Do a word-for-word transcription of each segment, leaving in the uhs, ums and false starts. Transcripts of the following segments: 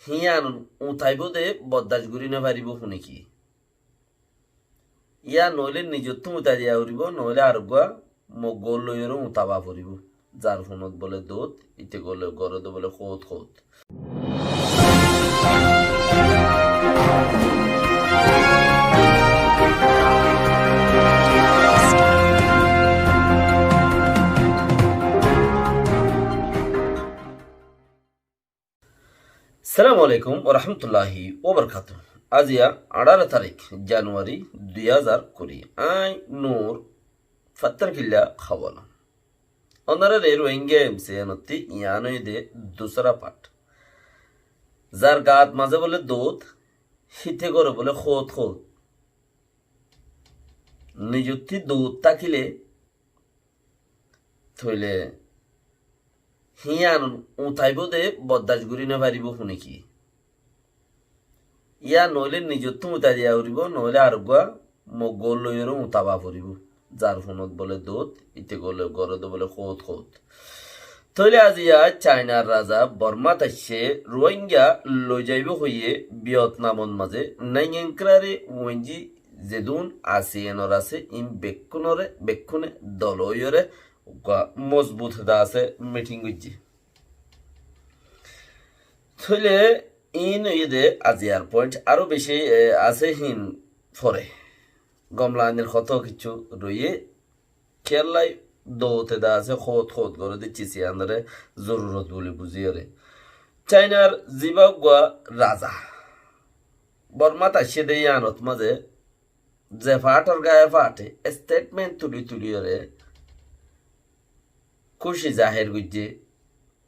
híyan uñtaibóu de boddac gorí nofaríbou fúneki. Yá noóile nizottú uñtai diya foribóu, noóile areggúa moggúa loiyóre uñtaba foribóu. Zar funot bóle dout, íte goré de bóle hóot hóot. Assalamu alaikum wa rahmatullahi wa barakatuhu. Aziya añçáro tarik Januari dui házar kuri. Añí Nur Fattar Killa Hawala. Ónarare Rohingya M C N ottí yián óiye de dusra part. Zar gaat mazé bóle dout, híte goré bóle hóot hóot. Nizottí dout tákile tóile híyan uñtaibóu de boddac gorí nofaríbou fúneki. Yá noóile nizottú uñtai diya foribóu, noóile areggúa moggúa loiyóre uñtaba foribóu. Zar funot bóle dout, íte goré de bóle hóot hóot. Tóile aziya Cainar raza Bormát aiccé, Rohingya loizaibóu hoiyé Biyotnamot mazé Naingenkráre uñjí zedún ASEAN or asé, iín bekkúnoré, bekkúne dol óiyoré uggúa mozbut heda asé miting goijjé. Tóile iín óiye de aziyar point, aró beci, e, asé híin fore. Gom lainor hotá kiccú roiyé, kiyólla dout heda asé, hóot hóot goré de cis yiánoré zorurot buli buzíyoré. Cainar zibá uggúa raza Bormát aiccé de yiánot mazé ze faátor gáye faáte statement tuli tuliyoré kúci zahér goijjé,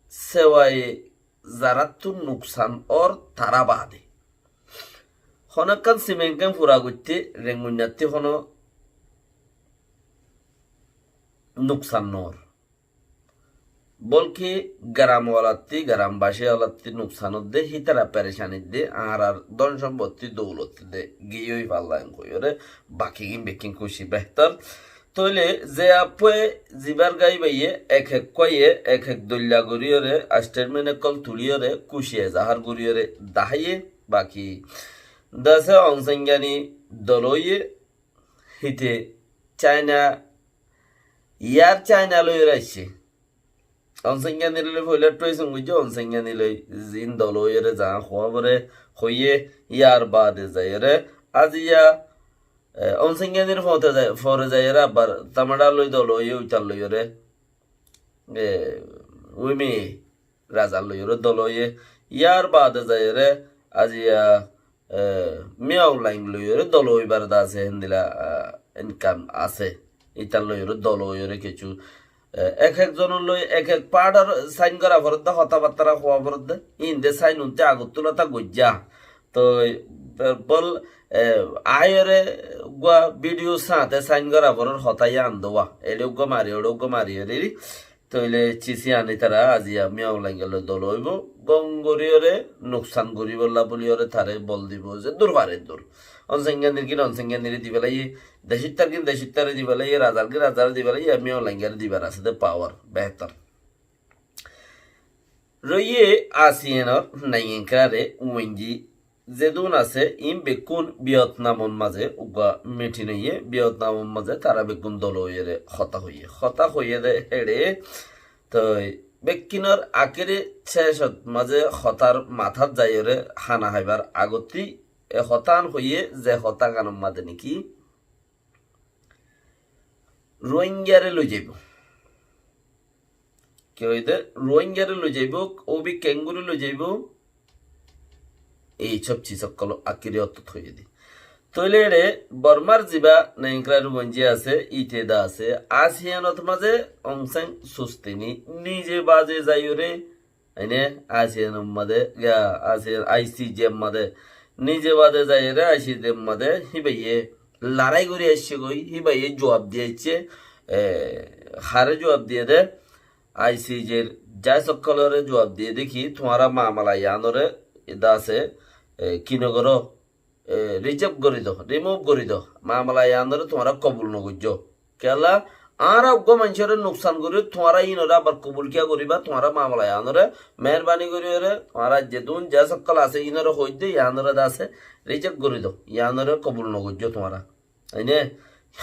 sewaye zaráttu nuksan ór tará baade. Honó ekkán simen kemp fura goitté Renguinnattí honó nuksan noór. Bolki garam walattí, garam baci walattí nuksan ódde, hítara perecani de, añárar dón sompottí doulot de giyói falla en hoiyóre, bakigín bekkín kúci behtor. Tóile ze affúaye zibár gáye báiye ek ek kúaye ek ek doilla goríyoré, statement ókkol tulíyoré, kúci ezahár goríyoré daháiye, baki dase Onsengyani dol óiye, híte Caina, Air Caina loiyóre aiccé. Onsengyani loi foila tuisong goijjé, Onsengyani loi zin dol óiyoré zaá hoóa foré hoiyé, yar baade zaiyóre aziya, e, Onsengyanir fore zai-, fore zaiyóre abbar Tamada loi dol óiye, uitar loiyóre, e, Uime razar loiyóre dol óiye, yar baade zaiyóre aziya e, Miao Laing loiyóre dol óibar de asé, héndilla, e, income asé. Ítar loiyóre dol óiyoré kessú, e, ek ek zonor loi ek ek part or sign gora foredde, hotábattára hoá foredde. Inde sign unte agottú lota goijjá. Toi, e, bol, e, aiyóre uggúa video saáñte sign gora forer hotá yián dówa. Eçé uggúa mari, oçé uggúa mari, eçé Tóile cis yián ítara aziya Miao Laing or loi dol óibo, gom goríyoré, nuksan goríbolla bóliyoré taré bol dibo, zeddúr fare eddúr. Onsengyanir gín Onsengyaniré di félaiye, decittar gín decittaré di félaiye, razar gín razaré di félaiye, Miao Laing oré dibar asé de power, behtor. Roiyé ASEAN or naiyengráre uenji zedún asé, iín bekkún Biyotnamor mazé uggúa mitin óiye, Biyotnamor mazé tará bekkún dol óiyeré hotá hoiyé. Hotá hoiyé de héçe, toi bekkúnor akéri cécot mazé hotár matát zaiyóre hána háibar agottí e hotán hoiyé ze hotáganor mazé néki Ruáingaré loizaibóu. Ki hoiyé de? Ruáingaré loizaibóu, óbi keéngorí loizaibóu? Ei sób cis ókkol akéri ottót hoiyé de. Tóile eçe Bormár zibá naiyengráre uenji asé, íte de asé, ASEAN ot mazé Aung San Suu Kyi nize baze zaiyóre, aine ASEAN ot mazé, ya, ASEAN, ICJ ot mazé, nize baze zaiyóre ICJ ot mazé, híbaye larái gorí aiccé goi, híbaye juab di aiccé, e, haré juab diyé de, ICJ r jaj ókkolóre juab diyé de ki, tuáñra mamala yiánoré de asé, e, ki nogoró, e, reject gorí do, remove gorí do, mamala yiánoré tuáñra kobul nogoijjó. Kiyólla Añára uggúa maincóre nuksan gorí, tuáñra ínore abar kobul kiyá goríba, tuáñra mamala iánore, meherbani gorí ore, tuáñra zedún zes ókkol asé, ínore hoóidde, iánore de asé, rijek gorí do, iánore kobul nogoijjó tuáñra. Aine,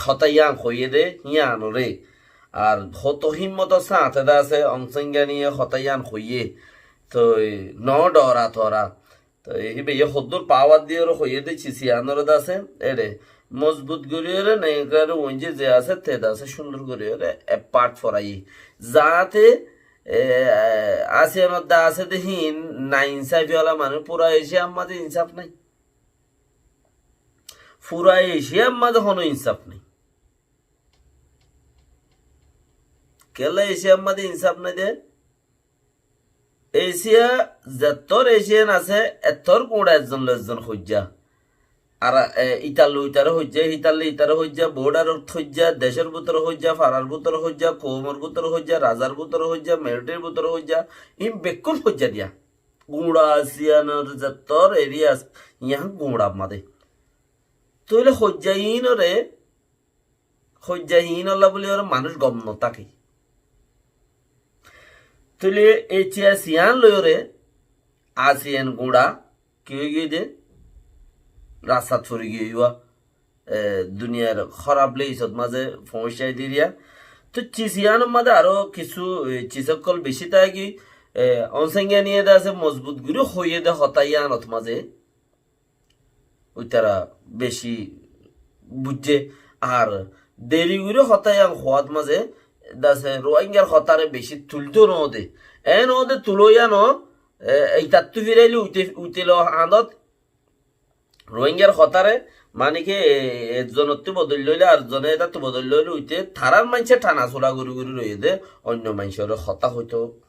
hotá ián hoiyé de, iánore. Ar hoto himmotor sáñte de asé, Aung San Suu Kyi ye hotá ián hoiyé. Toi, no dhora tora. Toi, híba ye hoddúr pawar diyóre hoiyé de, Chi Sianore de asé, ére mozbut goríyore, negrare uñje ze asé, te de asé, cúndor goríyore, e part foraiyé. Zaáte, e, ASEAN ot de asé de hín, nainsafi ola manúic, fura Eciyar mazé insaf nái. Fura Eciyar mazé honó insaf nái. Kiyólla Eciyar mazé insaf nái de? Eciya, zettór Eciyan asé, ettór guñça ezzon loi ezzon hoijja. Ar, e, itar loi itare hoijja, itar loi itare hoijja, border ot hoijja, decór bútore hoijja, farar bútore hoijja, koumor bútore hoijja, razar bútore hoijja, militarir bútore hoijja, in bekkún hoijja diya. Guñça Eciyanor zettór area asé, iyan guñça mazé. Tóile hoijja inore, hoijja hínolla buli ore manúic gom no táke. Tóile e Chi Sian loi ore ASEAN guñça ki ói giyé de? Rastat fori giyé uwa, e, duniyar hóraf leisot mazé foóñsai diriya. Toi Chi Sianor mazé aró kissú, e, chiz ókkol beci táki, e, Aung San Suu Kyi ye de asé mozbut gorí hoiyé de hotá iyanot mazé. Uitara beci buijjé. Ar deri gorí hotá iyan hoát mazé de asé Ruáingar hotáre beci tuilto no de. En no de tulo iyano, e, itattú firaile uite, uite lo añdot Ruáingar hotáre, mani ki, e, ezzonottú bodol loile ar zone etattú bodol loile uite, tarár maincé thana sula gorí gorí roiyé de, oinno maincóre hotá hoito.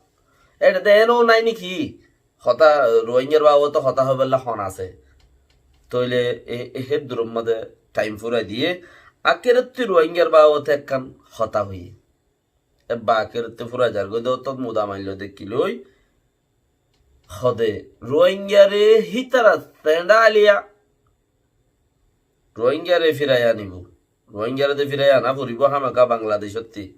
Ére de eno nái niki? Hotá, Ruáingar babote hotá hoibolla hon asé? Tóile e, e héddur mazé thaim furai diyé, akérottú Ruáingar babote ekkán hotá hoiyé. Ebba akérottú furai zargói de, ótot muda maillo dekí loi, hode, Ruáingare hítara sendhaliya, Ruáingare firai anibó. Ruáingare de firai ana foribó hámaka Bangladecótti.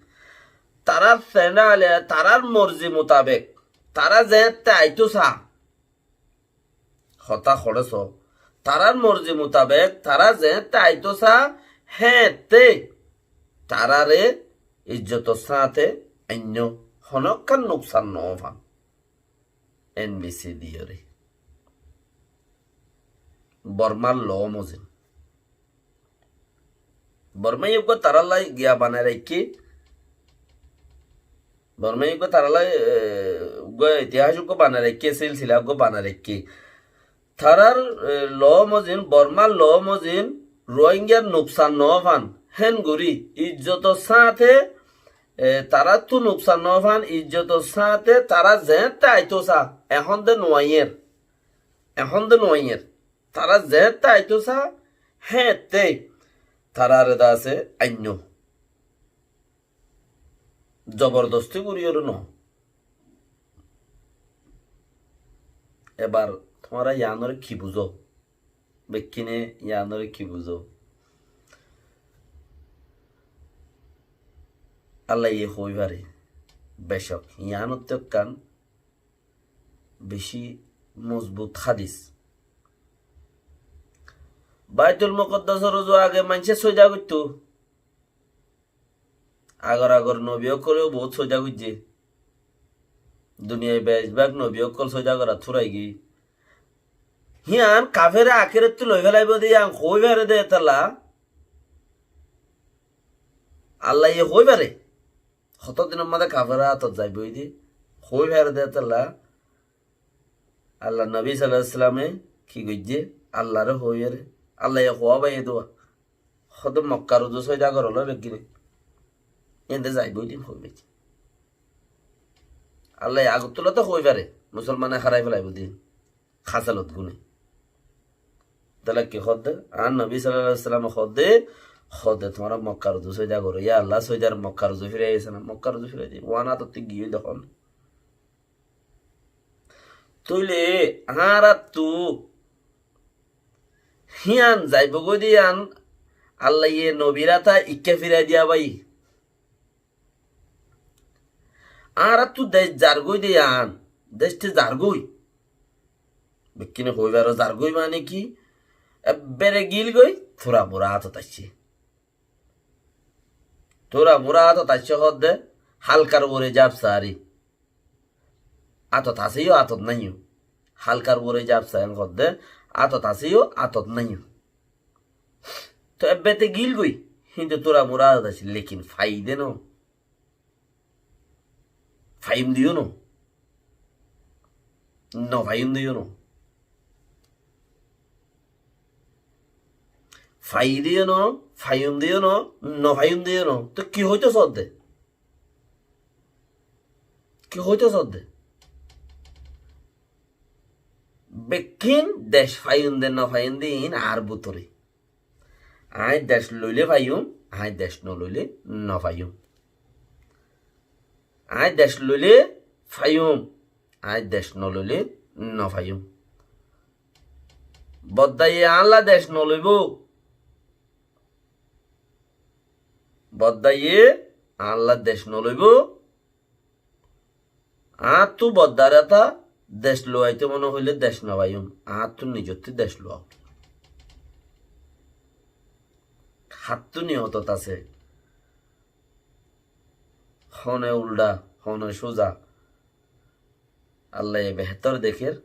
Tarár sendhaliya, tarár morzi mutabek, tará zeéñtte aitó sa. Hotá hoçé so. Tarár morzi mutabek, tará zeéñtte aitó sa, héeñtte taráre izzotor sáñte ainnó. Honókkan nuksan no fan. N B C diyóre. Bormar lou mozin. Bormaye uggúa tarálla giya banai raikké. Bormaye uggúa tarálla, e, uggúa itihas uggúa banai raikké, silsila uggúa banai raikké. Tarár, e, lou mozin, Bormar lou mozin, Ruáingar nuksan no fan. Hén gorí, izzotor sáñte, e, taráttu nuksan no fan, izzotor sáñte tará zeéñtte aitó sa, ehón de nuaiyér. Ehón de nuaiyér. Tará zeéñtte aitó sa, héeñtte taráre de asé ainnó. Zobordosti gorí ore no. Ebar tuáñra iánore ki buzó? Bekkíne iánore ki buzó? Allaye hoi fare, becók, iánottú ekkán beci mozbut hádis. Baitul Mukaddasor uzu age maincé sóida goittó. Agor agor nobi ókkole bout sóida goijjé. Duniyai becbák nobi ókkol sóida gorat fúrai giyé. Híyan kafere akérottú loi félaibo de, iyan hoi fare de etalla. Allaye hoi fare. Hoto dinor mazé kafere átot zaiboi de. Hoi fare de etalla. Allar nobi sallallahu alaihi wasallame ki goijjé? Allare hoi fare. Allaye hoó bái e dua. Hode Mokkar uzu sóida goró loi beggíne. Ende zaiboi din hoi bái. Allaye agottula to hoi fare. Musolmane hárai félaibo din. Hásalot gune. Tala ki hodde? Añár nobi sallallahu alaihi wasallame hodde, hodde tuáñra Mokkar uzu sóida goró. Ya Allah, sóidar Mokkar uzu firai aisé na? Mokkar uzu firai di. Uán átotti giyói dehón. Tóile añárattu híyan zaibogói de yián Allaye nobir áta ikká firai diya bái. Añáráttu dec zargói de yián, dec te zargói. Bekkúne hoói faro zargói mane ki? Ebbere gílgoi, tura mura átot aiccé. Tura mura átot aiccé hoódde, hálkar uore zaf saári. Átot asé yó, átot nái yó. Hálkar uore zaf saári hoódde, átot asé yó, átot nái yó. Toi ebbete gílgoi, híntu tura mura átot aiccé, lekin faiyé de no. Faiyúm de yó no. No faiyúm de yó no. Faiyé de yó no, faiyúm de yó no, no faiyúm de yó no. Toi ki hoitó soódde? Ki hoitó soódde? Bekkín dec faiyúm de, no faiyúm de iín añár bútore. Aññí dec loilé faiyúm, aññí dec no loilé no faiyúm. Aññí dec loilé faiyúm, aññí dec no loilé no faiyúm. Boddaye añálla dec no loibóu. Boddaye añálla dec no loibóu. Añáttu boddarata dec luwaitó mone hoilé dec no faiyúm, añáttu nizottú dec luwau. Háttú niyotot asé. Hone uldha, hone cúza. Allaye behétor dekér.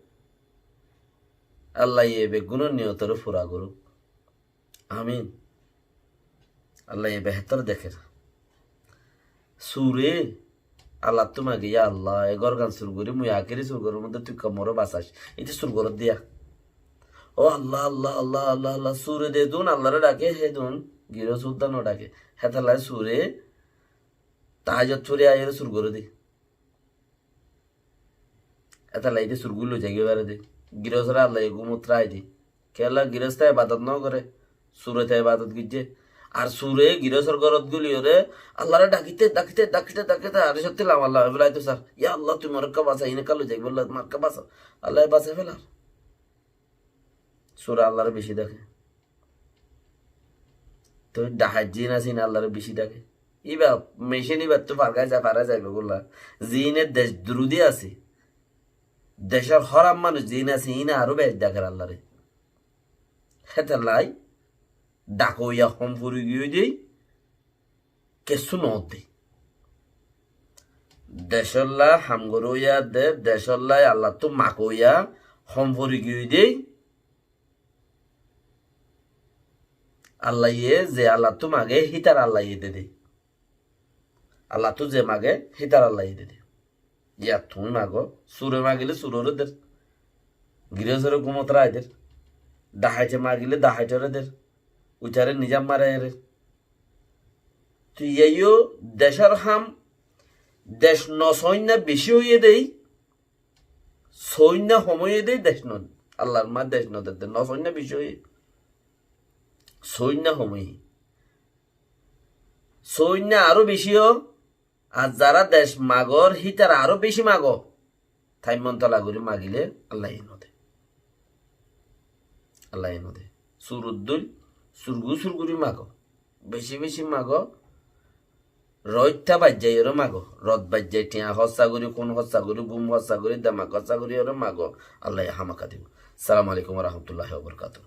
Allaye beggúnor niyotoré fura gorók. Amin. Allaye behétor dekér. Sure Allattú mage, ya Allah, e górgan sur gorí, mui akéri sur gorór modde tui ekka moré basaic. Íte sur gorór diya. Ó Allah, Allah, Allah, Allah, Allah, sure dedún Allaré dhaké, hédun girós uddá no dhaké. Hétolla sure tahajjud fori aiyóre sur goré de. Étella íte surgúi loi zaigói fare de. Girósore Allaye gúmot raái de. Kiyólla giróste ebadot no goré, sure to ebadot goijjé. Ar sure girósor górot gúliyoré Allaré dhakite, dhakite, dhakite, dhakite, ar sótti lamar lamar félaitóu sar. Ya Allah, tui more ekká basa, iín ekká loi zaibólla, more ekká basa. Allaye basai félar. Sure Allaré bicí dhaké. Toi dhahait ziín asé, iín Allaré bicí dhaké. Íba mecin, íbattú fargái za, farai zaibou golla. Ziíne dec durudi asé, decor hóraf manúic ziín asé, iíne aró beci dhakér Allaré. Hétolla dhakoiya hom fori giyói dé, kessú noódde. Decólla ham goróya de, decólla Allattú makoya hom fori giyói dé, Allaye ze Allattú mage, hítar Allaye de de. Allattú ze mage, hítar Allaye de de. Yar tuñí mago, sure magile surore der. Girósore gúmot raái der. Dhahaite magile dhahaitoré der. Uitaré nizam maraiyóre. Toi yíaiyó decór ham, dec no soóinna bicí óiye dé, soóinna hom óiye dé dec no. Allar ma dec no der de, no soóinna bicí óiye. Soóinna hom óiye. Soóinna aró bicí ó, ar zará dec magor, hítara aró bicí mago. Thaimmontola gorí magile Allaye no de. Allaye no de. Sur uddúl, surgú surgúri mago. Bicí bicí mago. Roittá baijjaiyoré mago. Rot baijjai, thiañ hóssa gorí, kún hóssa gorí, gúm hóssa gorí, demak hóssa goríyoré mago. Allaye hámaka dibou. Assalamu alaikum wa rahmatullahi wa barakatuhu.